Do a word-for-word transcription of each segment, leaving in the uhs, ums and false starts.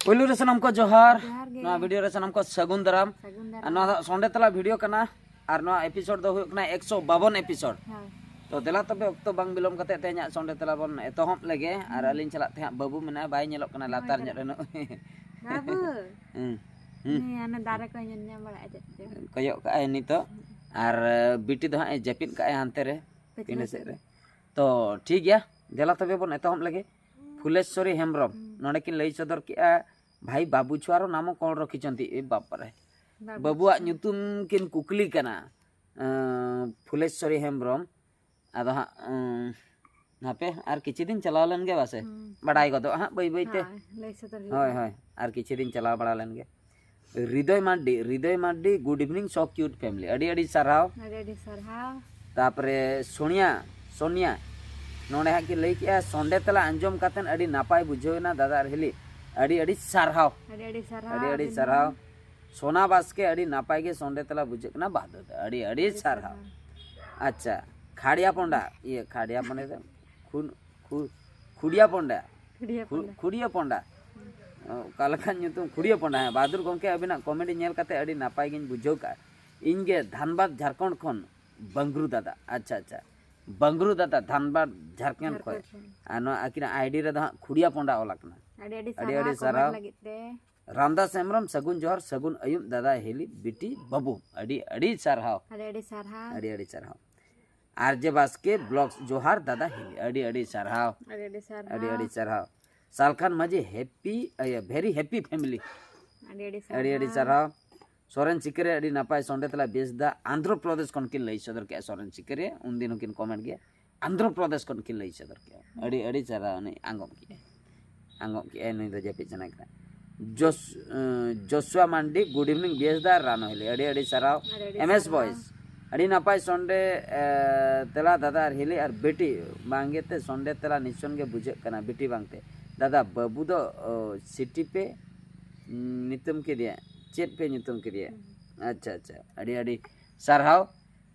ᱯᱳᱭᱞᱳ ᱨᱮ ᱥᱟᱱᱟᱢ ᱠᱚ ᱡᱚᱦᱟᱨ᱾ ᱡᱚᱦᱟᱨ ᱜᱮ᱾ ᱱᱚᱣᱟ ᱵᱷᱤᱰᱤᱭᱳ ᱨᱮ ᱥᱟᱱᱟᱢ ᱠᱚ ᱥᱟᱹᱜᱩᱱ ᱫᱟᱨᱟᱢ᱾ ᱥᱟᱹᱜᱩᱱ ᱫᱟᱨᱟᱢ᱾ ᱟᱨ ᱱᱚᱣᱟ ᱫᱚ ᱥᱚᱸᱰᱮ ᱛᱟᱞᱟ ᱵᱷᱤᱰᱤᱭᱳ ᱠᱟᱱᱟ᱾ ᱟᱨ ᱱᱚᱣᱟ ᱮᱯᱤᱥᱳᱰ ᱫᱚ ᱦᱩᱭᱩᱜ ᱠᱟᱱᱟ ᱮᱠᱥᱚ ᱵᱟᱵᱚᱱ ᱮᱯᱤᱥᱳᱰ᱾ ᱦᱳᱭ᱾ ᱛᱚ ᱫᱮᱞᱟ ᱛᱚᱵᱮ, ᱚᱠᱛᱚ ᱵᱟᱝ ᱵᱤᱞᱚᱢ ᱠᱟᱛᱮ ᱛᱮᱦᱮᱧᱟᱜ ᱥᱚᱸᱰᱮ ᱛᱟᱞᱟ ᱵᱚᱱ ᱮᱛᱚᱦᱚᱵ ᱞᱮᱜᱮ᱾ ᱟᱨ ᱦᱩᱸ᱾ ᱟᱹᱞᱤᱧ ᱥᱟᱞᱟᱜ ᱛᱮᱦᱟᱸᱜ ᱵᱟᱹᱵᱩ ᱢᱮᱱᱟᱭᱟ, ᱵᱟᱭ ᱧᱮᱞᱚᱜ ᱠᱟᱱᱟ, ᱦᱳᱭ, ᱞᱟᱛᱟᱨ ᱧᱚᱜ ᱨᱮ ᱱᱩᱭ᱾ ᱵᱟᱹᱵᱩ᱾ ᱦᱩᱸ, ᱦᱩᱸ᱾ ᱩᱱᱤ ᱦᱟᱱᱮ ᱫᱟᱨᱮ ᱠᱚᱭ ᱧᱮᱞ ᱧᱟᱢ ᱵᱟᱲᱟᱭᱮᱫ ᱪᱮᱫ ᱪᱚ᱾ ᱠᱚᱭᱚᱜ ᱠᱟᱜᱼᱟᱭ ᱱᱤᱛᱚᱜ᱾ ᱟᱨ ᱵᱤᱴᱤ ᱫᱚ ᱦᱟᱸᱜ ᱮ ᱡᱟᱹᱯᱤᱫ ᱠᱟᱜᱼᱟᱭ ᱦᱟᱱᱛᱮ ᱨᱮ, ᱯᱤᱸᱰᱟᱹ ᱯᱤᱸᱰᱟᱹ ᱥᱮᱫ ᱥᱮᱫ ᱨᱮ᱾ ᱨᱮ᱾ ᱛᱚ ᱴᱷᱤᱠ ᱜᱮᱭᱟ, ᱫᱮᱞᱟ ᱛᱚᱵᱮ ᱵᱚᱱ ᱮᱛᱚᱦᱚᱵ ᱞᱮᱜᱮ᱾ ᱯᱷᱩᱞᱮᱥᱥᱚᱨᱤ ᱦᱮᱢᱵᱨᱚᱢ ᱦᱩᱸ᱾ ᱱᱚᱰᱮ ᱠᱤᱱ ᱞᱟᱹᱭ ᱥᱚᱫᱚᱨ ᱠᱮᱜᱼᱟ, ᱵᱷᱟᱭ ᱵᱟᱵᱩ ᱪᱷᱩᱣᱟᱨᱳ ᱱᱟᱢ ᱠᱚᱬ ᱨᱚᱠᱷᱤᱪᱚᱱᱛᱤ᱾ ᱮ ᱵᱟᱯ ᱨᱮ, ᱵᱟᱵᱩ ᱵᱟᱹᱵᱩᱣᱟᱜ ᱪᱷᱩᱣᱟᱨᱳ᱾ ᱧᱩᱛᱩᱢ ᱠᱤᱱ ᱠᱩᱠᱞᱤ ᱠᱟᱱᱟ᱾ ᱟᱸ, ᱯᱷᱩᱞᱮᱥᱥᱚᱨᱤ ᱦᱮᱢᱵᱨᱚᱢ᱾ ᱟᱫᱚ ᱦᱟᱸᱜ, ᱟᱸ, ᱦᱟᱯᱮ ᱟᱨ ᱠᱤᱪᱷᱩ ᱫᱤᱱ ᱪᱟᱞᱟᱣ ᱞᱮᱱ ᱜᱮ ᱵᱟᱥᱮ, ᱦᱩᱸ᱾ ᱵᱟᱰᱟᱭ ᱜᱚᱫᱚᱜᱼᱟ ᱦᱟᱸᱜ ᱵᱟᱹᱭ ᱵᱟᱹᱭ ᱛᱮ᱾ ᱦᱳᱭ, ᱞᱟᱹᱭ ᱥᱚᱫᱚᱨ ᱦᱩᱭᱩᱜᱼᱟ᱾ ᱦᱳᱭ, ᱦᱳᱭ, ᱟᱨ ᱠᱤᱪᱷᱩ ᱫᱤᱱ ᱪᱟᱞᱟᱣ ᱵᱟᱲᱟ ᱞᱮᱱ ᱜᱮ᱾ Hriday Mardi, Hriday Mardi, good evening, so cute family, ᱟᱹᱰᱤ ᱟᱹᱰᱤ ᱥᱟᱨᱦᱟᱣ᱾ ᱟᱹᱰᱤ ᱟᱹᱰᱤ ᱥᱟᱨᱦᱟᱣ᱾ ᱛᱟᱯᱚᱨᱮ ᱥᱳᱱᱤᱭᱟ, ᱥᱳᱱᱤᱭᱟ, ᱱᱚᱰᱮ ᱦᱟᱸᱜ ᱠᱤᱱ ᱞᱟᱹᱭ ᱠᱮᱜᱼᱟ, ᱥᱚᱸᱰᱮ ᱛᱮᱞᱟ ᱟᱸᱡᱚᱢ ᱠᱟᱛᱮᱫ ᱟᱹᱰᱤ ᱱᱟᱯᱟᱭ ᱵᱩᱡᱷᱟᱹᱣ ᱮᱱᱟ ᱫᱟᱫᱟ ᱟᱨ ᱦᱤᱞᱤ, ᱟᱹᱰᱤ ᱟᱹᱰᱤ ᱥᱟᱨᱦᱟᱣ᱾ ᱟᱹᱰᱤ ᱟᱹᱰᱤ ᱥᱟᱨᱦᱟᱣ ᱟᱹᱰᱤ ᱟᱹᱰᱤ ᱟᱹᱵᱤᱱ ᱥᱟᱨᱦᱟᱣ᱾ ᱦᱚᱸ᱾ ᱥᱳᱱᱟ ᱵᱟᱥᱠᱮ, ᱟᱹᱰᱤ ᱱᱟᱯᱟᱭ ᱜᱮ ᱥᱚᱸᱰᱮ ᱛᱮᱞᱟ ᱵᱩᱡᱷᱟᱹᱜ ᱠᱟᱱᱟ ᱵᱟᱦᱫᱩᱨ ᱫᱟ, ᱟᱹᱰᱤ ᱟᱹᱰᱤ ᱟᱹᱰᱤ ᱥᱟᱨᱦᱟᱣ᱾ ᱥᱟᱨᱦᱟᱣ᱾ ᱟᱪᱪᱷᱟ, ᱠᱷᱟᱲᱤᱭᱟ ᱯᱚᱸᱰᱟ, ᱤᱭᱟᱹ ᱠᱷᱟᱲᱤᱭᱟ ᱯᱚᱸᱰᱟ ᱫᱚ ᱠᱷᱩᱱ-, ᱠᱷᱩ-, ᱠᱷᱩᱲᱤᱭᱟ ᱯᱚᱸᱰᱟ᱾ ᱠᱷᱩᱲᱤᱭᱟ ᱠᱷᱩ-, ᱯᱚᱸᱰᱟ᱾ ᱠᱷᱩᱲᱤᱭᱟ ᱯᱚᱸᱰᱟ᱾ ᱦᱩᱸ᱾ ᱚᱠᱟ ᱞᱮᱠᱟᱱ ᱧᱩᱛᱩᱢ, ᱠᱷᱩᱲᱤᱭᱟ ᱯᱚᱸᱰᱟ᱾ ᱦᱮᱸ, ᱵᱟᱦᱟᱫᱩᱨ ᱜᱚᱢᱠᱮ, ᱟᱹᱵᱤᱱᱟᱜ ᱠᱚᱢᱮᱰᱤ ᱧᱮᱞ ᱠᱟᱛᱮ ᱟᱹᱰᱤ ᱱᱟᱯᱟᱭ ᱜᱤᱧ ᱵᱩᱡᱷᱟᱹᱣ ᱠᱟᱜᱼᱟ᱾ ᱤᱧ ᱜᱮ ᱫᱷᱟᱱᱵᱟᱫᱽ ᱡᱷᱟᱲᱠᱷᱚᱸᱰ ᱠᱷᱚᱱ ᱵᱟᱝᱨᱩ ᱫᱟᱫᱟ᱾ ᱟᱪᱪᱷᱟ, ᱟᱪᱪᱷᱟ, ᱵᱟᱝᱨᱩ ᱫᱟᱫᱟ ᱫᱷᱟᱱᱵᱟᱫᱽ ᱡᱷᱟᱲᱠᱷᱚᱸᱰ ᱠᱷᱚᱱ᱾ ᱡᱷᱟᱲᱠᱷᱚᱸᱰ ᱠᱷᱚᱱ᱾ ᱟᱨ ᱱᱚᱣᱟ ᱟᱹᱠᱤᱱᱟᱜ ᱟᱭᱰᱤ ᱨᱮᱫᱚ ᱦᱟᱸᱜ ᱠᱷᱩᱲᱤᱭᱟ ᱯᱚᱸᱰᱟ ᱚᱞ ᱟᱠᱟᱱᱟ᱾ ᱟᱹᱰᱤ ᱟᱹᱰᱤ ᱟᱹᱰᱤ ᱥᱟᱨᱦᱟᱣ ᱟᱹᱰᱤ ᱥᱟᱨᱦᱟᱣ᱾ ᱠᱚᱢᱮᱱᱴ ᱞᱟᱹᱜᱤᱫ ᱛᱮ᱾ ᱨᱟᱢᱫᱟᱥ ᱦᱮᱢᱵᱨᱚᱢ, ᱥᱟᱹᱜᱩᱱ ᱡᱚᱦᱟᱨ, ᱥᱟᱹᱜᱩᱱ ᱟᱹᱭᱩᱵ ᱫᱟᱫᱟ ᱦᱤᱞᱤ ᱵᱤᱴᱤ ᱵᱟᱹᱵᱩ᱾ ᱟᱹᱰᱤ ᱟᱹᱰᱤ ᱥᱟᱨᱦᱟᱣ᱾ ᱟᱹᱰᱤ ᱟᱹᱰᱤ ᱥᱟᱨᱦᱟᱣ᱾ ᱟᱹᱰᱤ ᱟᱹᱰᱤ ᱥᱟᱨᱦᱟᱣ᱾ ᱟᱨ ᱡᱮ ᱵᱟᱥᱠᱮ ᱵᱞᱚᱜᱥ, ᱡᱚᱦᱟᱨ ᱫᱟᱫᱟ ᱦᱤᱞᱤ, ᱟᱹᱰᱤ ᱟᱹᱰᱤ ᱥᱟᱨᱦᱟᱣ᱾ ᱟᱹᱰᱤ ᱟᱹᱰᱤ ᱥᱟᱨᱦᱟᱣ᱾ ᱟᱹᱰᱤ ᱟᱹᱰᱤ ᱥᱟᱨᱦᱟᱣ᱾ ᱥᱟᱞᱠᱷᱟᱱ ᱢᱟᱹᱡᱷᱤ, ᱦᱮᱯᱤ, ᱤᱭᱟᱹ, ᱵᱷᱮᱨᱤ ᱦᱮᱯᱤ ᱯᱷᱮᱢᱤᱞᱤ᱾ ᱟᱹᱰᱤ ᱟᱹᱰᱤ ᱟᱹᱰᱤ ᱟᱹᱰᱤ ᱥᱟᱨᱦᱟᱣ᱾ ᱥᱟᱨᱦᱟᱣ᱾ ᱥᱚᱨᱮᱱ ᱥᱤᱠᱟᱹᱨᱤᱭᱟᱹ, ᱟᱹᱰᱤ ᱱᱟᱯᱟᱭ ᱥᱚᱸᱰᱮ ᱛᱮᱞᱟ ᱵᱮᱥ ᱫᱟ, ᱟᱱᱫᱷᱨᱚ ᱯᱨᱚᱫᱮᱥ ᱠᱷᱚᱱ ᱠᱤᱱ ᱞᱟᱹᱭ ᱥᱚᱫᱚᱨ ᱠᱮᱜᱼᱟ᱾ ᱥᱚᱨᱮᱱ ᱥᱤᱠᱟᱹᱨᱤᱭᱟᱹ ᱩᱱᱫᱤᱱ ᱦᱚᱸᱠᱤᱱ ᱠᱚᱢᱮᱱᱴ ᱜᱮᱭᱟ, ᱟᱱᱫᱷᱨᱚ ᱯᱨᱚᱫᱮᱥ ᱠᱷᱚᱱ ᱠᱤᱱ ᱞᱟᱹᱭ ᱥᱚᱫᱚᱨ ᱠᱮᱜᱼᱟ᱾ ᱟᱹᱰᱤ ᱟᱹᱰᱤ ᱥᱟᱨᱦᱟᱣ᱾ ᱩᱱᱤ ᱟᱸᱜᱚᱵ ᱠᱮᱜᱼᱟᱭ, ᱟᱸᱜᱚᱵ ᱠᱮᱜᱼᱟᱭ, ᱱᱩᱭ ᱫᱚ ᱡᱟᱹᱯᱤᱫ ᱥᱟᱱᱟᱭ ᱠᱟᱱᱟ᱾ ᱡᱚᱥ-, ᱮᱸ, ᱡᱚᱥᱩᱣᱟ ᱢᱟᱱᱰᱤ, good evening ᱵᱮᱥ ᱫᱟ ᱨᱟᱱᱚ ᱦᱤᱞᱤ, ᱟᱹᱰᱤ ᱟᱹᱰᱤ ᱥᱟᱨᱦᱟᱣ᱾ ᱟᱹᱰᱤ ᱟᱹᱰᱤ ᱮᱢ ᱮᱥ ᱥᱟᱨᱦᱟᱣ᱾ ᱵᱚᱭᱮᱥ, ᱟᱹᱰᱤ ᱱᱟᱯᱟᱭ ᱥᱚᱸᱰᱮ, ᱮ, ᱛᱮᱞᱟ ᱫᱟᱫᱟ ᱟᱨ ᱦᱤᱞᱤ ᱟᱨ ᱵᱤᱴᱤ, ᱵᱟᱝ ᱜᱮ ᱛᱮ ᱥᱚᱸᱰᱮ ᱛᱮᱞᱟ ᱱᱤᱥᱚᱱ ᱜᱮ ᱵᱩᱡᱷᱟᱹᱜ ᱠᱟᱱᱟ ᱵᱤᱴᱤ ᱵᱟᱝ ᱛᱮ᱾ ᱫᱟᱫᱟ, ᱵᱟᱹᱵᱩ ᱫᱚ, ᱚ, ᱥᱤᱴᱤ ᱯᱮ, ᱩᱸ, ᱧᱩᱛᱩᱢ ᱠᱮᱫᱮᱭᱟ, ᱪᱮᱫ ᱯᱮ ᱧᱩᱛᱩᱢ ᱠᱮᱫᱮᱭᱟ? ᱦᱩᱸ᱾ ᱟᱪᱪᱷᱟ, ᱟᱪᱪᱷᱟ, ᱟᱹᱰᱤ ᱟᱹᱰᱤ ᱥᱟᱨᱦᱟᱣ᱾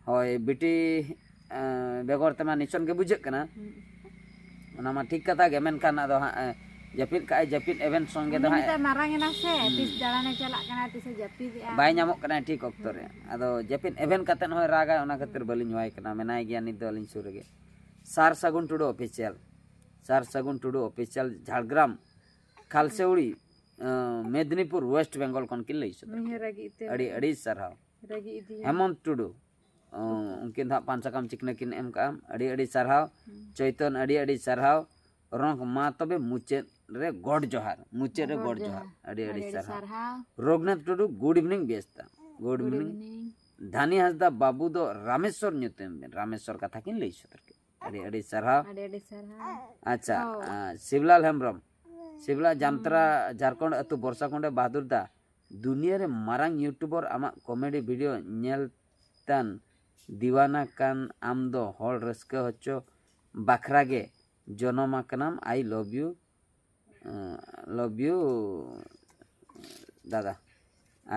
ᱦᱳᱭ, ᱵᱤᱴᱤ, ᱮᱸ, ᱵᱮᱜᱚᱨ ᱛᱮᱢᱟ ᱱᱤᱥᱚᱱ ᱜᱮ ᱵᱩᱡᱷᱟᱹᱜ ᱠᱟᱱᱟ᱾ ᱦᱩᱸ᱾ ᱚᱱᱟ ᱢᱟ ᱴᱷᱤᱠ ᱠᱟᱛᱷᱟ ᱜᱮ, ᱢᱮᱱᱠᱷᱟᱱ ᱟᱫᱚ ᱦᱟᱸᱜ, ᱮᱸ, ᱡᱟᱹᱯᱤᱫ ᱠᱟᱜᱼᱟᱭ, ᱡᱟᱹᱯᱤᱫ ᱮᱵᱷᱮᱱ ᱥᱚᱸᱜᱮ ᱫᱚ ᱩᱱᱤ ᱦᱟᱸᱜ ᱱᱤᱛᱚᱜ ᱢᱟᱨᱟᱝ ᱮᱱᱟ ᱥᱮ, ᱦᱩᱸ᱾ ᱛᱤᱥ ᱫᱟᱬᱟᱱᱮ ᱪᱟᱞᱟᱜ ᱠᱟᱱᱟ, ᱛᱤᱥᱮ ᱡᱟᱹᱯᱤᱫᱮᱜᱼᱟ᱾ ᱵᱟᱭ ᱧᱟᱢᱚᱜ ᱠᱟᱱᱟ ᱴᱷᱤᱠ ᱚᱠᱛᱚ ᱨᱮ᱾ ᱦᱩᱸ᱾ ᱟᱫᱚ ᱡᱟᱹᱯᱤᱫ ᱮᱵᱷᱮᱱ ᱠᱟᱛᱮᱫ ᱦᱚᱸᱭ ᱨᱟᱜᱟᱭ, ᱚᱱᱟ ᱠᱷᱟᱹᱛᱤᱨ ᱵᱟᱹᱞᱤᱧ ᱦᱚᱦᱚᱭ ᱠᱟᱱᱟ᱾ ᱢᱮᱱᱟᱭ ᱜᱮᱭᱟ ᱱᱤᱛ ᱫᱚ ᱟᱹᱞᱤᱧ ᱥᱩᱨ ᱨᱮᱜᱮ᱾ ᱥᱟᱨ ᱥᱟᱹᱜᱩᱱ ᱴᱩᱰᱩ ᱚᱯᱷᱤᱥᱤᱭᱟᱞ, ᱥᱟᱨ ᱥᱟᱹᱜᱩᱱ ᱴᱩᱰᱩ ᱚᱯᱷᱤᱥᱤᱭᱟᱞ, ᱡᱷᱟᱲᱜᱨᱟᱢ, ᱠᱷᱟᱞᱥᱮᱣᱲᱤ, ᱟᱸ, ᱢᱮᱫᱽᱱᱤᱯᱩᱨ, ᱣᱮᱥᱴ ᱵᱮᱝᱜᱚᱞ ᱠᱷᱚᱱ ᱠᱤᱱ ᱞᱟᱹᱭ ᱥᱚᱫᱚᱨ ᱱᱩᱭ ᱦᱚᱸ ᱠᱮᱫᱟ᱾ ᱨᱟᱹᱜᱤ ᱩᱛᱟᱹᱨ ᱟᱹᱰᱤ, ᱠᱟᱱᱟ᱾ ᱟᱹᱰᱤ ᱥᱟᱨᱦᱟᱣ᱾ ᱨᱟᱹᱜᱤ ᱤᱫᱤᱭᱮᱱᱟ᱾ ᱦᱮᱢᱚᱱᱛ ᱴᱩᱰᱩ, ᱚ, ᱩᱱᱠᱤᱱ ᱫᱚ ᱦᱟᱸᱜ ᱯᱟᱱ ᱥᱟᱠᱟᱢ ᱪᱤᱠᱱᱟᱹ ᱠᱤᱱ ᱮᱢ ᱠᱟᱜᱼᱟ᱾ ᱟᱹᱰᱤ, ᱟᱹᱰᱤ ᱥᱟᱨᱦᱟᱣ᱾ ᱦᱩᱸ᱾ ᱪᱳᱭᱛᱚᱱ, ᱟᱹᱰᱤ, ᱟᱹᱰᱤ ᱥᱟᱨᱦᱟᱣ᱾ ᱨᱚᱝ ᱢᱟ ᱛᱚᱵᱮ ᱢᱩᱪᱟᱹᱫ ᱨᱮ ᱜᱚᱰ ᱡᱚᱦᱟᱨ, ᱢᱩᱪᱟᱹᱫ ᱨᱮ ᱜᱚᱰ ᱜᱚᱰ ᱡᱚᱦᱟᱨ᱾ ᱡᱚᱦᱟᱨ᱾ ᱟᱹᱰᱤ, ᱟᱹᱰᱤ ᱟᱹᱰᱤ, ᱟᱹᱰᱤ ᱥᱟᱨᱦᱟᱣ᱾ ᱥᱟᱨᱦᱟᱣ᱾ ᱨᱚᱜᱷᱩᱱᱟᱛᱷ ᱴᱩᱰᱩ, good evening, ᱵᱮᱥᱛᱟ᱾ Good good evening᱾ Evening᱾ Dhani ᱦᱟᱸᱥᱫᱟ, ᱵᱟᱹᱵᱩ ᱫᱚ ᱨᱟᱢᱮᱥᱣᱚᱨ ᱧᱩᱛᱩᱢ ᱵᱤᱱ, ᱨᱟᱢᱮᱥᱣᱚᱨ ᱠᱟᱛᱷᱟ ᱠᱤᱱ ᱞᱟᱹᱭ ᱥᱚᱫᱚᱨ ᱠᱮᱫᱟ᱾ ᱟᱹᱰᱤ, ᱟᱹᱰᱤ ᱥᱟᱨᱦᱟᱣ᱾ ᱟᱹᱰᱤ, ᱟᱹᱰᱤ ᱥᱟᱨᱦᱟᱣ᱾ ᱟᱪᱪᱷᱟ, ᱦᱳᱭ᱾ ᱟ, ᱥᱤᱵᱞᱟᱞ ᱦᱮᱢᱵᱨᱚᱢ, ᱥᱤᱵᱞᱟ ᱡᱟᱢᱛᱨᱟ, ᱦᱩᱸ᱾ ᱡᱷᱟᱲᱠᱷᱚᱸᱰ ᱟᱹᱛᱩ ᱵᱚᱨᱥᱟᱠᱩᱸᱰᱮ ᱵᱟᱦᱟᱫᱩᱨ ᱫᱟ, ᱫᱩᱱᱤᱭᱟᱹ ᱨᱮ ᱢᱟᱨᱟᱝ YouTuber, ᱟᱢᱟᱜ comedy video ᱧᱮᱞ ᱛᱟᱱ ᱫᱤᱣᱟᱱᱟ ᱠᱟᱱ ᱟᱢ ᱫᱚ ᱦᱚᱲ ᱨᱟᱹᱥᱠᱟᱹ ᱦᱚᱪᱚ ᱵᱟᱠᱷᱨᱟ ᱜᱮ ᱡᱚᱱᱚᱢ ᱟᱠᱟᱱᱟᱢ, I love you, ᱟᱸ, love you ᱫᱟᱫᱟ᱾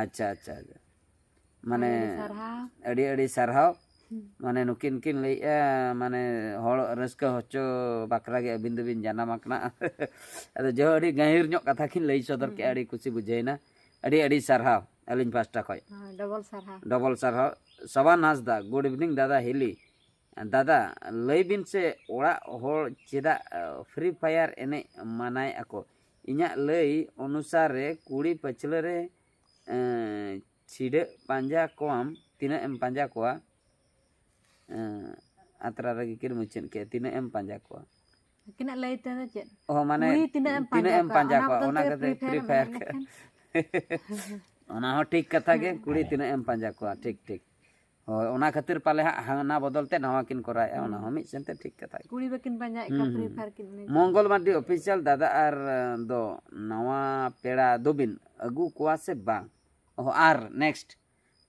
ᱟᱪᱪᱷᱟ, ᱟᱪᱪᱷᱟ, ᱟᱪᱪᱷᱟ᱾ ᱢᱟᱱᱮ ᱟᱹᱰᱤ ᱟᱹᱰᱤ ᱥᱟᱨᱦᱟᱣ᱾ ᱟᱹᱰᱤ ᱟᱹᱰᱤ ᱥᱟᱨᱦᱟᱣ᱾ ᱦᱩᱸ᱾ ᱢᱟᱱᱮ ᱱᱩᱠᱤᱱ ᱠᱤᱱ ᱞᱟᱹᱭᱮᱜᱼᱟ, ᱢᱟᱱᱮ ᱦᱚᱲ ᱨᱟᱹᱥᱠᱟᱹ ᱦᱚᱪᱚ ᱵᱟᱠᱷᱨᱟ ᱜᱮ ᱟᱹᱵᱤᱱ ᱫᱚᱵᱤᱱ ᱡᱟᱱᱟᱢ ᱟᱠᱟᱱᱟ᱾ ᱟᱫᱚ ᱡᱚᱦᱚ ᱟᱹᱰᱤ ᱜᱟᱹᱦᱤᱨ ᱧᱚᱜ ᱠᱟᱛᱷᱟ ᱠᱤᱱ ᱞᱟᱹᱭ ᱥᱚᱫᱚᱨ ᱠᱮᱜᱼᱟ, ᱦᱩᱸ᱾ ᱟᱹᱰᱤ ᱠᱩᱥᱤ ᱵᱩᱡᱷᱟᱹᱣᱮᱱᱟ᱾ ᱟᱹᱰᱤ ᱟᱹᱰᱤ ᱥᱟᱨᱦᱟᱣ ᱟᱹᱞᱤᱧ ᱯᱟᱦᱴᱟ ᱠᱷᱚᱡ᱾ ᱦᱳᱭ, ᱰᱚᱵᱚᱞ ᱥᱟᱨᱦᱟᱣ᱾ ᱰᱚᱵᱚᱞ ᱥᱟᱨᱦᱟᱣ᱾ ᱥᱟᱵᱟᱱ ᱦᱟᱸᱥᱫᱟ, good evening ᱫᱟᱫᱟ ᱦᱤᱞᱤ᱾ ᱫᱟᱫᱟ, ᱞᱟᱹᱭ ᱵᱤᱱ ᱥᱮ ᱚᱲᱟᱜ ᱦᱚᱲ ᱪᱮᱫᱟᱜ, ᱟ, Free Fire ᱮᱱᱮᱡ ᱢᱟᱱᱟᱭ ᱟᱠᱚ? ᱤᱧᱟᱹᱜ ᱞᱟᱹᱭ ᱚᱱᱩᱥᱟᱨ ᱨᱮ ᱠᱩᱲᱤ ᱯᱟᱹᱪᱷᱞᱟᱹ ᱨᱮ, ᱮᱸ, ᱪᱷᱤᱰᱟᱹᱜ ᱯᱟᱸᱡᱟ ᱠᱚᱣᱟᱢ, ᱛᱤᱱᱟᱹᱜ ᱮᱢ ᱯᱟᱸᱡᱟ ᱠᱚᱣᱟ? ᱮᱸ, ᱟᱛᱨᱟ ᱨᱮᱜᱮ ᱠᱤᱱ ᱢᱩᱪᱟᱹᱫ ᱠᱮᱫ, ᱛᱤᱱᱟᱹᱜ ᱮᱢ ᱯᱟᱸᱡᱟ ᱠᱚᱣᱟ? ᱟᱹᱠᱤᱱᱟᱜ ᱞᱟᱹᱭ ᱛᱮᱫᱚ ᱪᱮᱫ? ᱚ, ᱢᱟᱱᱮ, ᱠᱩᱲᱤ ᱛᱤᱱᱟᱹᱜ ᱮᱢ ᱛᱤᱱᱟᱹᱜ ᱯᱟᱸᱡᱟ ᱮᱢ ᱠᱚᱣᱟ? ᱯᱟᱸᱡᱟ ᱚᱱᱟ ᱠᱚᱣᱟ? ᱵᱚᱫᱚᱞ ᱚᱱᱟ ᱛᱮ ᱠᱷᱟᱹᱛᱤᱨ Free Fire Free Fire ᱢᱮᱱᱟᱭ ᱞᱮᱠᱷᱟᱱ᱾ ᱚᱱᱟ ᱦᱚᱸ ᱴᱷᱤᱠ ᱠᱟᱛᱷᱟ ᱜᱮ, ᱦᱮᱸ᱾ ᱠᱩᱲᱤ ᱛᱤᱱᱟᱹᱜ ᱮᱢ ᱯᱟᱸᱡᱟ ᱠᱚᱣᱟ, ᱴᱷᱤᱠ, ᱴᱷᱤᱠ᱾ ᱦᱳᱭ, ᱚᱱᱟ ᱠᱷᱟᱹᱛᱤᱨ ᱯᱟᱞᱮ ᱦᱟᱸᱜ ᱦᱟᱱᱟ ᱵᱚᱫᱚᱞ ᱛᱮ ᱱᱟᱣᱟ ᱠᱤᱱ ᱠᱚᱨᱟᱣᱮᱫᱼᱟ, ᱚᱱᱟ ᱦᱩᱸ᱾ ᱦᱚᱸ ᱢᱤᱫ ᱥᱮᱱ ᱛᱮ ᱴᱷᱤᱠ ᱠᱟᱛᱷᱟ ᱜᱮ᱾ ᱠᱩᱲᱤ ᱵᱟᱹᱠᱤᱱ ᱯᱟᱸᱡᱟᱭᱮᱫ ᱠᱚᱣᱟ ᱦᱩᱸ, Free ᱦᱩᱸ᱾ Fire ᱠᱤᱱ ᱮᱱᱮᱡ ᱢᱚᱝᱜᱚᱞ ᱠᱟᱱᱟ᱾ ᱢᱟᱨᱰᱤ ᱚᱯᱷᱤᱥᱤᱭᱟᱞ ᱫᱟᱫᱟ ᱟᱨ, ᱟᱸ, ᱫᱚ ᱱᱟᱣᱟ ᱯᱮᱲᱟ ᱫᱚᱵᱤᱱ ᱟᱹᱜᱩ ᱠᱚᱣᱟ ᱥᱮ ᱵᱟᱝ? ᱚ, ᱟᱨ next?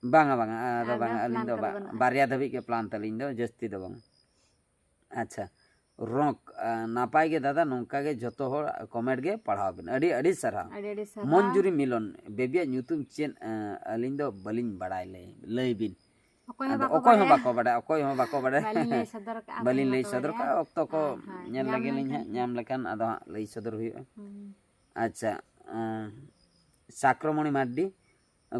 ᱵᱟᱝᱟ, ᱵᱟᱝᱟ, ᱟᱫᱚ ᱟᱨ ᱵᱟᱝᱟ, ᱵᱟᱝ ᱟᱹᱞᱤᱧ plan ᱫᱚ ᱠᱚᱫᱚ ᱵᱟᱝ, ᱵᱟᱹᱱᱩᱜᱼᱟ? ᱵᱟᱨᱭᱟ ᱫᱷᱟᱹᱵᱤᱡ ᱜᱮ plan ᱛᱟᱹᱞᱤᱧ ᱫᱚ, ᱡᱟᱹᱥᱛᱤ ᱫᱚ ᱵᱟᱝᱟ᱾ ᱟᱪᱪᱷᱟ, ᱨᱚᱸᱠ, ᱟ, ᱱᱟᱯᱟᱭ ᱜᱮ ᱫᱟᱫᱟ, ᱱᱚᱝᱠᱟ ᱜᱮ ᱡᱷᱚᱛᱚ ᱦᱚᱲ comment ᱜᱮ ᱯᱟᱲᱦᱟᱣ ᱵᱮᱱ᱾ ᱟᱹᱰᱤ, ᱟᱹᱰᱤ ᱥᱟᱨᱦᱟᱣ᱾ ᱟᱹᱰᱤ, ᱟᱹᱰᱤ ᱥᱟᱨᱦᱟᱣ᱾ ᱢᱚᱧᱡᱩᱨᱤ ᱢᱤᱞᱚᱱ, ᱵᱮᱵᱤᱭᱟᱜ ᱧᱩᱛᱩᱢ ᱪᱮᱫ? ᱟ, ᱟᱹᱞᱤᱧ ᱫᱚ ᱵᱟᱹᱞᱤᱧ ᱵᱟᱲᱟᱭ, ᱞᱟᱹᱭ, ᱞᱟᱹᱭ ᱵᱤᱱ᱾ ᱚᱠᱚᱭ ᱦᱚᱸ ᱟᱫᱚ ᱵᱟᱠᱚ ᱚᱠᱚᱭ ᱦᱚᱸ ᱵᱟᱲᱟᱭᱟ᱾ ᱵᱟᱠᱚ ᱵᱟᱰᱟᱭᱟ, ᱚᱠᱚᱭ ᱦᱚᱸ ᱵᱟᱠᱚ ᱵᱟᱰᱟᱭᱟ᱾ ᱵᱟᱹᱞᱤᱧ ᱞᱟᱹᱭ ᱥᱚᱫᱚᱨ ᱠᱟᱜᱼᱟ᱾ ᱵᱟᱹᱞᱤᱧ ᱞᱟᱹᱭ ᱥᱚᱫᱚᱨ ᱦᱳᱭ, ᱠᱟᱜᱼᱟ, ᱚᱠᱛᱚ ᱠᱚ ᱦᱳᱭ, ᱦᱳᱭ, ᱧᱮᱞ ᱧᱟᱢ ᱞᱮᱜᱮ ᱞᱤᱧ ᱞᱮᱱᱠᱷᱟᱱ ᱦᱟᱸᱜ, ᱧᱟᱢ ᱞᱮᱠᱷᱟᱱ ᱟᱫᱚ ᱦᱟᱸᱜ ᱞᱟᱹᱭ ᱥᱚᱫᱚᱨ ᱦᱩᱭᱩᱜᱼᱟ᱾ ᱦᱩᱸ᱾ ᱟᱪᱪᱷᱟ, ᱟᱸ, ᱥᱟᱠᱨᱚᱢᱚᱬᱤ ᱢᱟᱨᱰᱤ,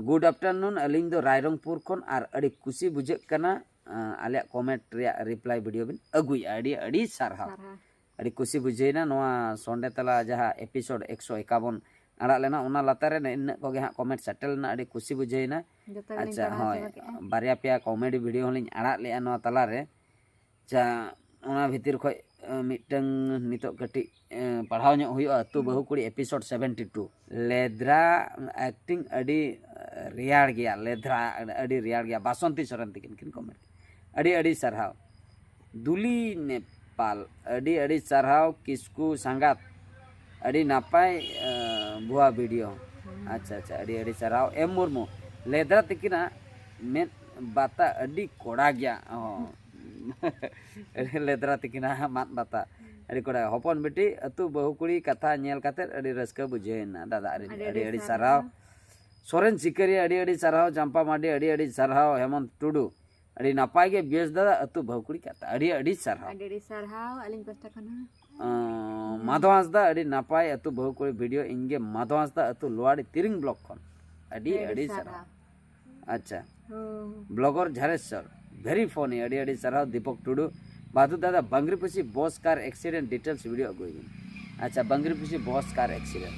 good afternoon, ᱟᱹᱞᱤᱧ ᱫᱚ ᱨᱟᱭᱨᱚᱝᱯᱩᱨ ᱠᱷᱚᱱ ᱟᱨ ᱟᱹᱰᱤ ᱠᱩᱥᱤ ᱵᱩᱡᱷᱟᱹᱜ ᱠᱟᱱᱟ, ᱟᱸ, ᱟᱞᱮᱭᱟᱜ comment ᱨᱮᱭᱟᱜ reply video ᱵᱤᱱ ᱟᱹᱜᱩᱭᱟ᱾ ᱟᱹᱰᱤ ᱟᱹᱰᱤ ᱥᱟᱨᱦᱟᱣ᱾ ᱥᱟᱨᱦᱟᱣ᱾ ᱟᱹᱰᱤ ᱠᱩᱥᱤ ᱵᱩᱡᱷᱟᱹᱣᱮᱱᱟ ᱱᱚᱣᱟ ᱥᱚᱱᱰᱮ ᱛᱟᱞᱟ ᱡᱟᱦᱟᱸ episode ᱮᱠᱥᱚ ᱮᱠᱟᱵᱚᱱ ᱟᱲᱟᱜ ᱞᱮᱱᱟ, ᱚᱱᱟ ᱞᱟᱛᱟᱨ ᱨᱮ ᱱᱤᱱᱟᱹᱜ ᱠᱚᱜᱮ ᱦᱟᱸᱜ comment ᱥᱮᱴᱮᱨ ᱞᱮᱱᱟ, ᱟᱹᱰᱤ ᱠᱩᱥᱤ ᱵᱩᱡᱷᱟᱹᱣᱮᱱᱟ᱾ ᱡᱚᱛᱚ ᱜᱮᱞᱤᱧ ᱟᱪᱪᱷᱟ, ᱯᱟᱲᱦᱟᱣ ᱦᱳᱭ, ᱪᱟᱵᱟ ᱠᱮᱜᱼᱟ᱾ ᱵᱟᱨᱭᱟ ᱯᱮᱭᱟ comedy video ᱦᱚᱸᱞᱤᱧ ᱟᱲᱟᱜ ᱞᱮᱜᱼᱟ ᱱᱚᱣᱟ ᱛᱟᱞᱟᱨᱮ᱾ ᱟᱪᱪᱷᱟ, ᱚᱱᱟ ᱵᱷᱤᱛᱤᱨ ᱠᱷᱚᱡ, ᱟᱸ, ᱢᱤᱫᱴᱟᱝ ᱱᱤᱛᱚᱜ ᱠᱟᱹᱴᱤᱡ, ᱟᱸ, ᱯᱟᱲᱦᱟᱣ ᱧᱚᱜ ᱦᱩᱭᱩᱜᱼᱟ᱾ ᱟᱹᱛᱩ ᱵᱟᱹᱦᱩ ᱠᱩᱲᱤ episode seventy two, ᱞᱮᱫᱽᱨᱟ acting ᱟᱹᱰᱤ, ᱟᱸ, ᱨᱮᱭᱟᱲ ᱜᱮᱭᱟ, ᱞᱮᱫᱽᱨᱟ ᱟᱹᱰᱤ ᱨᱮᱭᱟᱲ ᱜᱮᱭᱟ, ᱵᱟᱥᱚᱱᱛᱤ ᱥᱚᱨᱮᱱ ᱛᱤᱠᱤᱱ ᱠᱤᱱ comment᱾ ᱟᱹᱰᱤ ᱟᱹᱰᱤ ᱥᱟᱨᱦᱟᱣ᱾ ᱫᱩᱞᱤ ᱱᱮᱯᱟᱞ, ᱟᱹᱰᱤ ᱟᱹᱰᱤ ᱥᱟᱨᱦᱟᱣ ᱠᱤᱥᱠᱩ ᱥᱟᱸᱜᱟᱛ, ᱟᱹᱰᱤ ᱱᱟᱯᱟᱭ, ᱟᱸ, ᱵᱷᱩᱣᱟ video᱾ ᱟᱪᱪᱷᱟ, ᱟᱪᱪᱷᱟ, ᱟᱹᱰᱤ ᱟᱹᱰᱤ ᱥᱟᱨᱦᱟᱣ᱾ ᱮᱢ ᱢᱩᱨᱢᱩ, ᱞᱮᱫᱽᱨᱟ ᱛᱤᱠᱤᱱᱟᱜ ᱢᱮᱫ ᱵᱟᱛᱟ ᱟᱹᱰᱤ ᱠᱚᱲᱟ ᱜᱮᱭᱟ᱾ ᱚ᱾ ᱞᱮᱫᱽᱨᱟ ᱛᱤᱠᱤᱱᱟᱜ ᱢᱟᱫ ᱵᱟᱛᱟ ᱟᱹᱰᱤ ᱠᱚᱲᱟ᱾ ᱦᱚᱯᱚᱱ ᱵᱤᱴᱤ ᱟᱹᱛᱩ ᱵᱟᱹᱦᱩ ᱠᱩᱲᱤ ᱠᱟᱛᱷᱟ ᱧᱮᱞ ᱠᱟᱛᱮ ᱟᱹᱰᱤ ᱨᱟᱹᱥᱠᱟᱹ ᱵᱩᱡᱷᱟᱹᱣ ᱮᱱᱟ᱾ ᱫᱟᱫᱟ ᱟᱹᱰᱤ, ᱟᱹᱰᱤ ᱟᱹᱰᱤ ᱥᱟᱨᱦᱟᱣ᱾ ᱥᱚᱨᱮᱱ ᱥᱤᱠᱟᱹᱨᱤᱭᱟ ᱟᱹᱰᱤ ᱟᱹᱰᱤ ᱥᱟᱨᱦᱟᱣ᱾ ᱪᱟᱢᱯᱟ ᱢᱟᱨᱰᱤ ᱟᱹᱰᱤ ᱟᱹᱰᱤ ᱥᱟᱨᱦᱟᱣ᱾ ᱦᱮᱢᱚᱱᱛ ᱴᱩᱰᱩ ᱟᱹᱰᱤ ᱱᱟᱯᱟᱭ ᱜᱮ ᱵᱮᱥ ᱫᱟᱫᱟ ᱟᱹᱛᱩ ᱵᱟᱹᱦᱩ ᱠᱩᱲᱤ ᱠᱟᱛᱷᱟ᱾ ᱟᱹᱰᱤ ᱟᱹᱰᱤ ᱥᱟᱨᱦᱟᱣ᱾ ᱟᱹᱰᱤ ᱟᱹᱰᱤ ᱥᱟᱨᱦᱟᱣ ᱟᱹᱞᱤᱧ ᱯᱟᱥᱴᱟ ᱠᱷᱚᱱ ᱦᱚᱸ᱾ ᱟᱸ, ᱢᱟᱫᱷᱚ ᱦᱟᱸᱥᱫᱟ ᱟᱹᱰᱤ ᱱᱟᱯᱟᱭ ᱟᱹᱛᱩ ᱵᱟᱹᱦᱩ ᱠᱩᱲᱤ video᱾ ᱤᱧ ᱜᱮ ᱢᱟᱫᱷᱚ ᱦᱟᱸᱥᱫᱟ ᱟᱹᱛᱩ ᱞᱳᱣᱟᱲᱤ ᱛᱤᱨᱤᱝ block ᱠᱷᱚᱱ᱾ ᱟᱹᱰᱤ ᱟᱹᱰᱤ ᱥᱟᱨᱦᱟᱣ᱾ ᱟᱪᱪᱷᱟ᱾ ᱦᱚᱸ᱾ Blogger ᱡᱷᱟᱨᱮᱥᱥᱚᱨ, very funny, ᱟᱹᱰᱤ ᱟᱹᱰᱤ ᱥᱟᱨᱦᱟᱣ ᱫᱤᱯᱚᱠ ᱴᱩᱰᱩ᱾ ᱵᱟᱫᱩ ᱫᱟᱫᱟ, ᱵᱟᱝᱨᱤᱯᱩᱥᱤ bus car accident details video ᱟᱹᱜᱩᱭ ᱵᱤᱱ᱾ ᱟᱪᱪᱷᱟ, ᱵᱟᱝᱨᱤᱯᱩᱥᱤ bus car accident,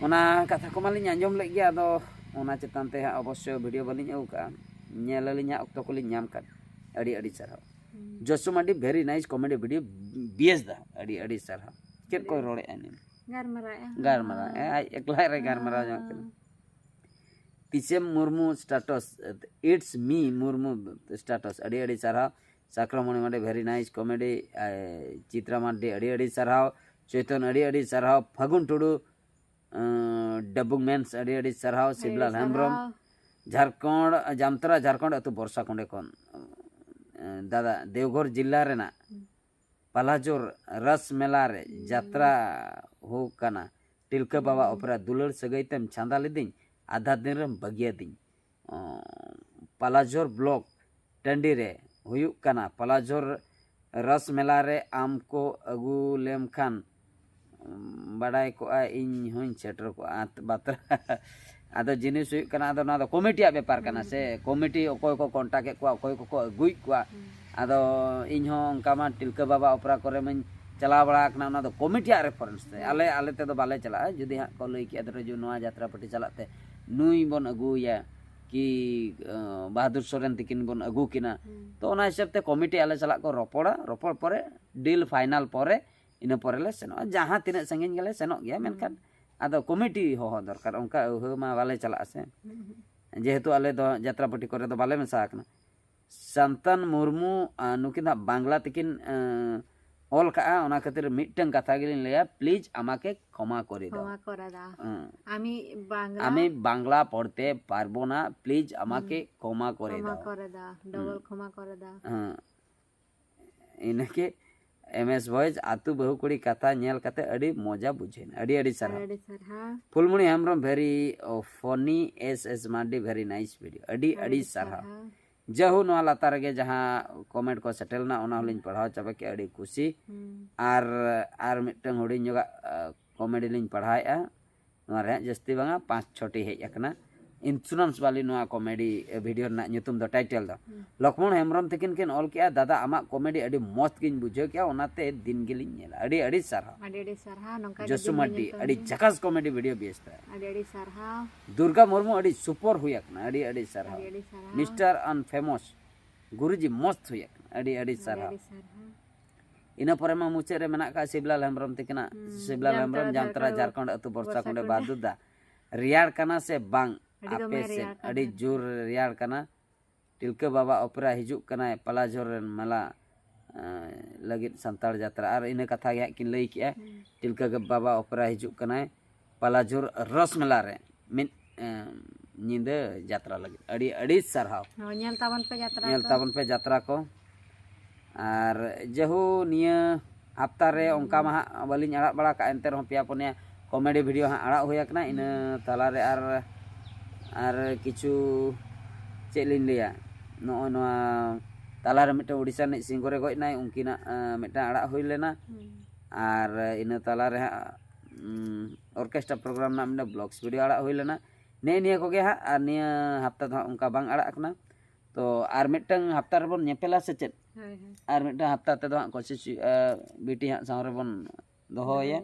ᱚᱱᱟ ᱠᱟᱛᱷᱟ ᱠᱚᱢᱟᱞᱤᱧ ᱟᱸᱡᱚᱢ ᱞᱮᱫ ᱜᱮᱭᱟ, ᱟᱫᱚ ᱚᱱᱟ ᱪᱮᱛᱟᱱ ᱛᱮ ᱦᱟᱸᱜ ᱚᱵᱚᱥᱥᱚ video ᱵᱟᱹᱞᱤᱧ ᱟᱹᱜᱩ ᱠᱟᱜᱼᱟ᱾ ᱧᱮᱞ ᱟᱹᱞᱤᱧ ᱦᱟᱸᱜ ᱚᱠᱛᱚ ᱠᱚᱞᱤᱧ ᱧᱟᱢ ᱠᱷᱟᱱ᱾ ᱟᱹᱰᱤ ᱟᱹᱰᱤ ᱥᱟᱨᱦᱟᱣ᱾ ᱡᱚᱥᱩ Mardi, very nice comedy video, ᱵᱮᱥ ᱫᱟ, ᱟᱹᱰᱤ ᱟᱹᱰᱤ ᱥᱟᱨᱦᱟᱣ᱾ ᱪᱮᱫ ᱠᱚᱭ ᱨᱚᱲᱮᱫᱼᱟ ᱱᱤᱭᱟᱹ? ᱜᱟᱨᱢᱟᱨᱟᱣᱮᱫᱼᱟ᱾ ᱜᱟᱨᱢᱟᱨᱟᱣ, ᱦᱮᱸ, ᱟᱡ ᱮᱠᱞᱟ ᱨᱮ ᱜᱟᱨᱢᱟᱨᱟᱣ ᱧᱚᱜ ᱠᱟᱱᱟ᱾ ᱛᱤᱥᱮᱢ Murmu status, it's me Murmu status, ᱟᱹᱰᱤ ᱟᱹᱰᱤ ᱥᱟᱨᱦᱟᱣ᱾ ᱥᱟᱠᱨᱚᱢᱚᱬᱤ ᱢᱟᱨᱰᱤ, very nice comedy᱾ ᱟᱭ, ᱪᱤᱛᱨᱟ ᱢᱟᱨᱰᱤ, ᱟᱹᱰᱤ ᱟᱹᱰᱤ ᱥᱟᱨᱦᱟᱣ᱾ ᱪᱳᱭᱛᱚᱱ, ᱟᱹᱰᱤ ᱟᱹᱰᱤ ᱥᱟᱨᱦᱟᱣ᱾ ᱯᱷᱟᱹᱜᱩᱱ ᱴᱩᱰᱩ, ᱟᱸ, ᱰᱟᱵᱩᱝ ᱢᱮᱱᱥ, ᱟᱹᱰᱤ ᱟᱹᱰᱤ ᱥᱟᱨᱦᱟᱣ᱾ ᱥᱤᱵᱞᱟᱞ ᱦᱮᱢᱵᱨᱚᱢ, ᱡᱷᱟᱲᱠᱷᱚᱸᱰ, ᱡᱟᱢᱛᱟᱨᱟ ᱡᱷᱟᱲᱠᱷᱚᱸᱰ ᱟᱹᱛᱩ ᱵᱚᱨᱥᱟ ᱠᱚᱸᱰᱮ ᱠᱷᱚᱱ᱾ ᱟᱸ, ᱫᱟᱫᱟ, ᱫᱮᱣᱜᱷᱚᱨ ᱡᱤᱞᱟ ᱨᱮᱱᱟᱜ ᱯᱟᱞᱟᱡᱳᱨ ᱨᱟᱥ ᱢᱮᱞᱟ ᱨᱮ ᱡᱟᱛᱨᱟ ᱦᱩ ᱠᱟᱱᱟ᱾ ᱴᱤᱞᱠᱟᱹ ᱵᱟᱵᱟ ᱚᱯᱮᱨᱟ, ᱫᱩᱞᱟᱹᱲ ᱥᱟᱹᱜᱟᱹᱭ ᱛᱮᱢ ᱪᱷᱟᱸᱫᱟ ᱞᱤᱫᱤᱧ, ᱟᱫᱷᱟ ᱫᱤᱱ ᱨᱮᱢ ᱵᱟᱹᱜᱤᱭᱟᱫᱤᱧ᱾ ᱚ, ᱯᱟᱞᱟᱡᱷᱳᱨ ᱵᱞᱚᱠ ᱴᱟᱺᱰᱤ ᱨᱮ ᱦᱩᱭᱩᱜ ᱠᱟᱱᱟ᱾ ᱯᱟᱞᱟᱡᱷᱳᱨ ᱨᱟᱥ ᱢᱮᱞᱟ ᱨᱮ ᱟᱢ ᱠᱚ ᱟᱹᱜᱩ ᱞᱮᱢ ᱠᱷᱟᱱ, ᱩᱢ, ᱵᱟᱰᱟᱭ ᱠᱚᱜᱼᱟ, ᱤᱧ ᱦᱚᱸᱧ ᱥᱮᱴᱮᱨ ᱠᱚᱜᱼᱟ᱾ ᱟᱛ-, ᱵᱟᱛᱨᱟ᱾ ᱟᱫᱚ ᱡᱤᱱᱤᱥ ᱦᱩᱭᱩᱜ ᱠᱟᱱᱟ, ᱟᱫᱚ ᱱᱚᱣᱟ ᱫᱚ ᱠᱚᱢᱤᱴᱤᱭᱟᱜ ᱵᱮᱯᱟᱨ ᱠᱟᱱᱟ ᱥᱮ, ᱠᱚᱢᱤᱴᱤ ᱚᱠᱚᱭ ᱠᱚ ᱠᱚᱱᱴᱟᱠᱴ ᱮᱫ ᱠᱚᱣᱟ, ᱚᱠᱚᱭ ᱠᱚᱠᱚ ᱟᱹᱜᱩᱭᱮᱫ ᱠᱚᱣᱟ᱾ ᱟᱫᱚ ᱤᱧ ᱦᱚᱸ ᱚᱱᱠᱟ ᱢᱟ ᱴᱤᱞᱠᱟᱹ ᱵᱟᱵᱟ ᱚᱯᱮᱨᱟ ᱠᱚᱨᱮ ᱢᱟᱧ ᱪᱟᱞᱟᱣ ᱵᱟᱲᱟ ᱟᱠᱟᱱᱟ, ᱚᱱᱟ ᱫᱚ ᱠᱚᱢᱤᱴᱤᱭᱟᱜ ᱨᱮᱯᱷᱟᱨᱮᱱᱥ ᱛᱮ᱾ ᱟᱞᱮ, ᱟᱞᱮ ᱛᱮᱫᱚ ᱵᱟᱞᱮ ᱪᱟᱞᱟᱜᱼᱟ᱾ ᱡᱩᱫᱤ ᱦᱟᱸᱜ ᱠᱚ ᱞᱟᱹᱭ ᱠᱮᱜᱼᱟ, ᱫᱷᱚᱨᱚ ᱡᱮ ᱱᱚᱣᱟ ᱡᱟᱛᱨᱟ ᱯᱟᱹᱴᱤ ᱪᱟᱞᱟᱜ ᱛᱮ ᱱᱩᱭ ᱵᱚᱱ ᱟᱹᱜᱩᱭᱟ, ᱠᱤ, ᱟᱸ, ᱵᱟᱦᱟᱫᱩᱨ ᱥᱚᱨᱮᱱ ᱛᱤᱠᱤᱱ ᱵᱚᱱ ᱟᱹᱜᱩ ᱠᱤᱱᱟ᱾ ᱛᱚ ᱚᱱᱟ ᱦᱤᱥᱟᱹᱵ ᱛᱮ ᱠᱚᱢᱤᱴᱤ ᱟᱞᱮ ᱥᱟᱞᱟᱜ ᱠᱚ ᱨᱚᱯᱚᱲᱟ, ᱨᱚᱯᱚᱲ ᱯᱚᱨᱮ, ᱰᱤᱞ ᱯᱷᱟᱭᱱᱟᱞ ᱯᱚᱨᱮ, ᱤᱱᱟᱹ ᱯᱚᱨᱮ ᱞᱮ ᱥᱮᱱᱚᱜᱼᱟ᱾ ᱡᱟᱦᱟᱸ ᱛᱤᱱᱟᱹᱜ ᱥᱟᱺᱜᱤᱧ ᱜᱮᱞᱮ ᱥᱮᱱᱚᱜ ᱜᱮᱭᱟ, ᱢᱮᱱᱠᱷᱟᱱ ᱟᱫᱚ ᱠᱚᱢᱤᱴᱤ ᱦᱚᱦᱚ ᱫᱚᱨᱠᱟᱨ, ᱚᱱᱠᱟ ᱟᱹᱣᱦᱟᱹ ᱢᱟ ᱵᱟᱞᱮ ᱪᱟᱞᱟᱜᱼᱟ ᱥᱮ᱾ ᱡᱮᱦᱮᱛᱩ ᱟᱞᱮ ᱫᱚ ᱡᱟᱛᱨᱟ ᱯᱟᱹᱴᱤ ᱠᱚᱨᱮ ᱫᱚ ᱵᱟᱞᱮ ᱢᱮᱥᱟ ᱟᱠᱟᱱᱟ᱾ ᱥᱟᱱᱛᱟᱱ ᱢᱩᱨᱢᱩ, ᱟᱸ, ᱱᱩᱠᱤᱱ ᱦᱟᱸᱜ ᱵᱟᱝᱞᱟ ᱛᱮᱠᱤᱱ, ᱟᱸ, ᱚᱞ ᱠᱟᱜᱼᱟ, ᱚᱱᱟ ᱠᱷᱟᱹᱛᱤᱨ ᱢᱤᱫᱴᱟᱝ ᱠᱟᱛᱷᱟ ᱜᱮᱞᱤᱧ ᱞᱟᱹᱭᱟ, ᱯᱞᱤᱡᱽ ᱟᱢᱟᱠᱮ ᱠᱷᱚᱢᱟ ᱠᱚᱨᱮ ᱫᱚ᱾ ᱠᱷᱚᱢᱟ ᱠᱚᱨᱮ ᱫᱚ᱾ ᱦᱮᱸ᱾ আমি বাংলা, আমি বাংলা পড়তে পারবো না, প্লিজ আমাকে ক্ষমা করে ক্ষমা দাও। করে দাও, ডাবল ক্ষমা করে দাও। ᱦᱮᱸ᱾ ᱤᱱᱟᱹᱜᱮ ᱮᱢ ᱮᱥ ᱵᱷᱚᱭᱮᱥ ᱟᱹᱛᱩ ᱵᱟᱹᱦᱩ ᱠᱩᱲᱤ ᱠᱟᱛᱷᱟ ᱧᱮᱞ ᱠᱟᱛᱮ ᱟᱹᱰᱤ ᱢᱚᱡᱟ ᱵᱩᱡᱷᱟᱹᱣᱮᱱᱟ᱾ ᱟᱹᱰᱤ ᱟᱹᱰᱤ ᱥᱟᱨᱦᱟᱣ᱾ ᱟᱹᱰᱤ ᱥᱟᱨᱦᱟᱣ᱾ ᱯᱷᱩᱞᱢᱩᱱᱤ Hembrom, very funny, S S Mardi, very nice video. ᱟᱹᱰᱤ ᱟᱹᱰᱤ ᱥᱟᱨᱦᱟᱣ᱾ ᱡᱟᱦᱳ, ᱱᱚᱣᱟ ᱞᱟᱛᱟᱨ ᱨᱮᱜᱮ ᱡᱟᱦᱟᱸ ᱠᱚᱢᱮᱱᱴ ᱠᱚ ᱥᱮᱴᱮᱨ ᱞᱮᱱᱟ, ᱚᱱᱟ ᱦᱚᱸᱞᱤᱧ ᱯᱟᱲᱦᱟᱣ ᱪᱟᱵᱟ ᱠᱮᱜᱼᱟ, ᱟᱹᱰᱤ ᱠᱩᱥᱤ᱾ ᱟᱨ, ᱟᱨ ᱢᱤᱫᱴᱟᱝ ᱦᱩᱰᱤᱧ ᱧᱚᱜᱟᱜ, ᱟ, ᱠᱚᱢᱮᱰᱤ ᱞᱤᱧ ᱯᱟᱲᱦᱟᱣᱮᱫᱼᱟ᱾ ᱱᱚᱣᱟ ᱨᱮ ᱦᱟᱸᱜ ᱡᱟᱹᱥᱛᱤ ᱵᱟᱝᱟ, ᱯᱟᱸᱪ ᱪᱷᱚᱴᱤ ᱦᱮᱡ ᱟᱠᱟᱱᱟ᱾ ᱤᱱᱥᱩᱨᱟᱱᱥ ᱵᱟᱞᱤ ᱱᱚᱣᱟ ᱠᱚᱢᱮᱰᱤ, ᱮ, ᱵᱷᱤᱰᱤᱭᱳ ᱨᱮᱱᱟᱜ ᱧᱩᱛᱩᱢ ᱫᱚ, ᱴᱟᱭᱴᱮᱞ ᱫᱚ᱾ ᱞᱚᱠᱷᱢᱚᱬ ᱦᱮᱢᱵᱨᱚᱢ ᱛᱤᱠᱤᱱ ᱠᱤᱱ ᱚᱞ ᱠᱮᱜᱼᱟ, "ᱫᱟᱫᱟ, ᱟᱢᱟᱜ ᱠᱚᱢᱮᱰᱤ ᱟᱹᱰᱤ ᱢᱚᱡᱽ ᱜᱤᱧ ᱵᱩᱡᱷᱟᱹᱣ ᱠᱮᱜᱼᱟ, ᱚᱱᱟᱛᱮ ᱫᱤᱱ ᱜᱮᱞᱤᱧ ᱧᱮᱞᱟ᱾" ᱟᱹᱰᱤ ᱟᱹᱰᱤ ᱥᱟᱨᱦᱟᱣ᱾ ᱟᱹᱰᱤ ᱟᱹᱰᱤ ᱥᱟᱨᱦᱟᱣ᱾ ᱱᱚᱝᱠᱟ ᱜᱮ ᱡᱚᱥᱩ ᱫᱤᱱ ᱜᱮ ᱢᱟᱨᱰᱤ, ᱧᱮᱞ ᱟᱹᱰᱤ ᱛᱟᱵᱚᱱ ᱢᱮ᱾ ᱡᱷᱟᱠᱟᱥ ᱠᱚᱢᱮᱰᱤ ᱵᱷᱤᱰᱤᱭᱳ ᱵᱮᱥ ᱛᱟᱭ᱾ ᱟᱹᱰᱤ ᱟᱹᱰᱤ ᱥᱟᱨᱦᱟᱣ᱾ ᱫᱩᱨᱜᱟ ᱢᱩᱨᱢᱩ, ᱟᱹᱰᱤ ᱥᱩᱯᱚᱨ ᱦᱩᱭ ᱟᱠᱟᱱᱟ, ᱟᱹᱰᱤ ᱟᱹᱰᱤ ᱥᱟᱨᱦᱟᱣ᱾ ᱟᱹᱰᱤ ᱟᱹᱰᱤ ᱥᱟᱨᱦᱟᱣ᱾ ᱢᱤᱥᱴᱟᱨ ᱟᱱᱯᱷᱮᱢᱚᱥ, ᱜᱩᱨᱩᱡᱤ ᱢᱚᱥᱛ ᱦᱩᱭ ᱟᱠᱟᱱᱟ, ᱟᱹᱰᱤ ᱟᱹᱰᱤ ᱟᱹᱰᱤ ᱥᱟᱨᱦᱟᱣ᱾ ᱟᱹᱰᱤ ᱥᱟᱨᱦᱟᱣ᱾ ᱤᱱᱟᱹ ᱯᱚᱨᱮ ᱢᱟ ᱢᱩᱪᱟᱹᱫ ᱨᱮ ᱢᱮᱱᱟᱜ ᱠᱟᱜ ᱥᱤᱵᱞᱟᱞ ᱦᱮᱢᱵᱨᱚᱢ ᱛᱤᱠᱤᱱᱟᱜ, ᱦᱩᱸ, ᱥᱤᱵᱞᱟᱞ ᱡᱟᱢᱛᱟᱲᱟ ᱦᱮᱢᱵᱨᱚᱢ, ᱡᱟᱢᱛᱟᱲᱟ ᱡᱷᱟᱲᱠᱷᱚᱸᱰ, ᱡᱷᱟᱲᱠᱷᱚᱸᱰ ᱟᱹᱛᱩ ᱵᱚᱨᱥᱟ ᱵᱚᱨᱥᱟ ᱠᱩᱸᱰᱮ ᱠᱩᱸᱰᱮ᱾ ᱵᱟᱫᱩᱫᱟ᱾ ᱨᱮᱭᱟᱲ ᱠᱟᱱᱟ ᱥᱮ ᱵᱟᱝ ᱟᱹᱰᱤ ᱫᱚᱢᱮ ᱟᱯᱮ ᱥᱮᱫ? ᱨᱮᱭᱟᱲ ᱟᱹᱰᱤ ᱠᱟᱱᱟ᱾ ᱡᱳᱨ ᱨᱮᱭᱟᱲ ᱠᱟᱱᱟ᱾ ᱴᱤᱞᱠᱟᱹ ᱵᱟᱵᱟ ᱚᱯᱮᱨᱟ ᱦᱤᱡᱩᱜ ᱠᱟᱱᱟᱭ ᱯᱟᱞᱟᱡᱷᱳᱨ ᱨᱮᱱ ᱢᱮᱞᱟ, ᱮᱸ, ᱞᱟᱹᱜᱤᱫ ᱥᱟᱱᱛᱟᱲ ᱡᱟᱛᱨᱟ᱾ ᱟᱨ ᱤᱱᱟᱹ ᱠᱟᱛᱷᱟ ᱜᱮ ᱦᱟᱸᱜ ᱠᱤᱱ ᱞᱟᱹᱭ ᱠᱮᱜᱼᱟ, ᱦᱩᱸ᱾ ᱴᱤᱞᱠᱟᱹ ᱵᱟᱵᱟ ᱚᱯᱮᱨᱟ ᱦᱤᱡᱩᱜ ᱠᱟᱱᱟᱭ ᱯᱟᱞᱟᱡᱷᱳᱨ ᱨᱚᱥ ᱢᱮᱞᱟ ᱨᱮ ᱢᱤᱫ, ᱮᱸ, ᱧᱤᱫᱟᱹ ᱡᱟᱛᱨᱟ ᱞᱟᱹᱜᱤᱫ᱾ ᱟᱹᱰᱤ, ᱟᱹᱰᱤ ᱥᱟᱨᱦᱟᱣ᱾ ᱦᱳᱭ, ᱧᱮᱞ ᱛᱟᱵᱚᱱ ᱯᱮ ᱡᱟᱛᱨᱟ ᱧᱮᱞ ᱠᱚ᱾ ᱛᱟᱵᱚᱱ ᱯᱮ ᱡᱟᱛᱨᱟ ᱠᱚ᱾ ᱟᱨ ᱡᱟᱹᱦᱩ ᱱᱤᱭᱟᱹ ᱦᱟᱯᱛᱟ ᱨᱮ ᱚᱱᱠᱟ ᱢᱟ ᱦᱟᱸᱜ ᱵᱟᱹᱞᱤᱧ ᱟᱲᱟᱜ ᱵᱟᱲᱟ ᱠᱟᱜᱼᱟ, ᱮᱱᱛᱮ ᱨᱮᱦᱚᱸ ᱯᱮᱭᱟ ᱯᱩᱱᱭᱟ ᱠᱚᱢᱮᱰᱤ ᱵᱷᱤᱰᱤᱭᱳ ᱦᱟᱸᱜ ᱟᱲᱟᱜ ᱦᱩᱭ ᱟᱠᱟᱱᱟ᱾ ᱤᱱᱟᱹ ᱛᱟᱞᱟᱨᱮ ᱟᱨ, ᱟᱨ ᱠᱤᱪᱷᱩ ᱪᱮᱫ ᱞᱤᱧ ᱞᱟᱹᱭᱟ, ᱱᱚᱜᱼᱚᱭ ᱱᱚᱣᱟ ᱛᱟᱞᱟᱨᱮ ᱢᱤᱫᱴᱟᱝ ᱳᱰᱤᱥᱟ ᱨᱤᱱᱤᱡ ᱥᱤᱝᱜᱚᱨᱮ ᱜᱚᱡ ᱮᱱᱟᱭ, ᱩᱱᱠᱤᱱᱟᱜ ᱢᱤᱫᱴᱟᱝ ᱟᱲᱟᱜ ᱦᱩᱭ ᱞᱮᱱᱟ᱾ ᱟᱨ ᱤᱱᱟᱹ ᱛᱟᱞᱟᱨᱮ ᱦᱟᱸᱜ ᱚᱨᱠᱮᱥᱴᱨᱟ ᱯᱨᱳᱜᱨᱟᱢ ᱨᱮᱱᱟᱜ ᱢᱤᱫᱴᱟᱝ ᱵᱞᱚᱜᱥ ᱵᱷᱤᱰᱤᱭᱳ ᱟᱲᱟᱜ ᱦᱩᱭ ᱞᱮᱱᱟ᱾ ᱱᱮᱜᱼᱮ ᱱᱤᱭᱟᱹ ᱠᱚᱜᱮ ᱦᱟᱸᱜ, ᱟᱨ ᱱᱤᱭᱟᱹ ᱦᱟᱯᱛᱟ ᱫᱚ ᱦᱟᱸᱜ ᱚᱱᱠᱟ ᱵᱟᱝ ᱟᱲᱟᱜ ᱟᱠᱟᱱᱟ᱾ ᱛᱚ ᱟᱨ ᱢᱤᱫᱴᱟᱝ ᱦᱟᱯᱛᱟ ᱨᱮᱵᱚᱱ ᱧᱮᱯᱮᱞᱟ ᱥᱮ ᱪᱮᱫ? ᱟᱨ ᱢᱤᱫᱴᱟᱝ ᱦᱟᱯᱛᱟ ᱛᱮᱫᱚ ᱦᱟᱸᱜ ᱠᱳᱥᱤᱥ ᱦᱩᱭᱩᱜᱼᱟ, ᱵᱤᱴᱤ ᱦᱟᱸᱜ ᱥᱟᱶ ᱨᱮᱵᱚᱱ ᱫᱚᱦᱚᱭᱟ᱾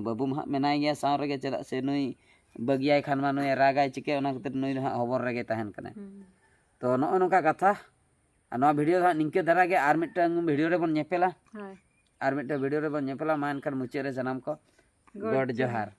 ᱵᱟᱹᱵᱩ ᱢᱟ ᱦᱟᱸᱜ ᱢᱮᱱᱟᱭ ᱜᱮᱭᱟ ᱥᱟᱶ ᱨᱮᱜᱮ, ᱪᱮᱫᱟᱜ ᱥᱮ ᱱᱩᱭ ᱵᱟᱹᱜᱤᱭᱟᱭ ᱠᱷᱟᱱ ᱢᱟ ᱱᱩᱭ ᱨᱟᱜᱟᱭ ᱪᱤᱠᱟᱹ, ᱚᱱᱟ ᱠᱷᱟᱹᱛᱤᱨ ᱱᱩᱭ ᱫᱚ ᱦᱟᱸᱜ ᱦᱚᱵᱚᱨ ᱨᱮᱜᱮ ᱛᱟᱦᱮᱱ ᱠᱟᱱᱟᱭ᱾ ᱛᱚ ᱱᱚᱜᱼᱚᱭ ᱱᱚᱝᱠᱟ ᱠᱟᱛᱷᱟ᱾ ᱟᱨ ᱱᱚᱣᱟ ᱵᱷᱤᱰᱤᱭᱳ ᱫᱚ ᱦᱟᱸᱜ ᱱᱤᱝᱠᱟᱹ ᱫᱷᱟᱨᱟ ᱜᱮ, ᱟᱨ ᱢᱤᱫᱴᱟᱝ ᱵᱷᱤᱰᱤᱭᱳ ᱨᱮᱵᱚᱱ ᱧᱮᱯᱮᱞᱟ᱾ ᱟᱨ ᱢᱤᱫᱴᱟᱝ ᱵᱷᱤᱰᱤᱭᱳ ᱨᱮᱵᱚᱱ ᱧᱮᱯᱮᱞᱟ᱾ ᱢᱟ ᱮᱱᱠᱷᱟᱱ ᱢᱩᱪᱟᱹᱫ ᱨᱮ ᱥᱟᱱᱟᱢ ᱠᱚ ᱜᱚᱰ ᱡᱚᱦᱟᱨ᱾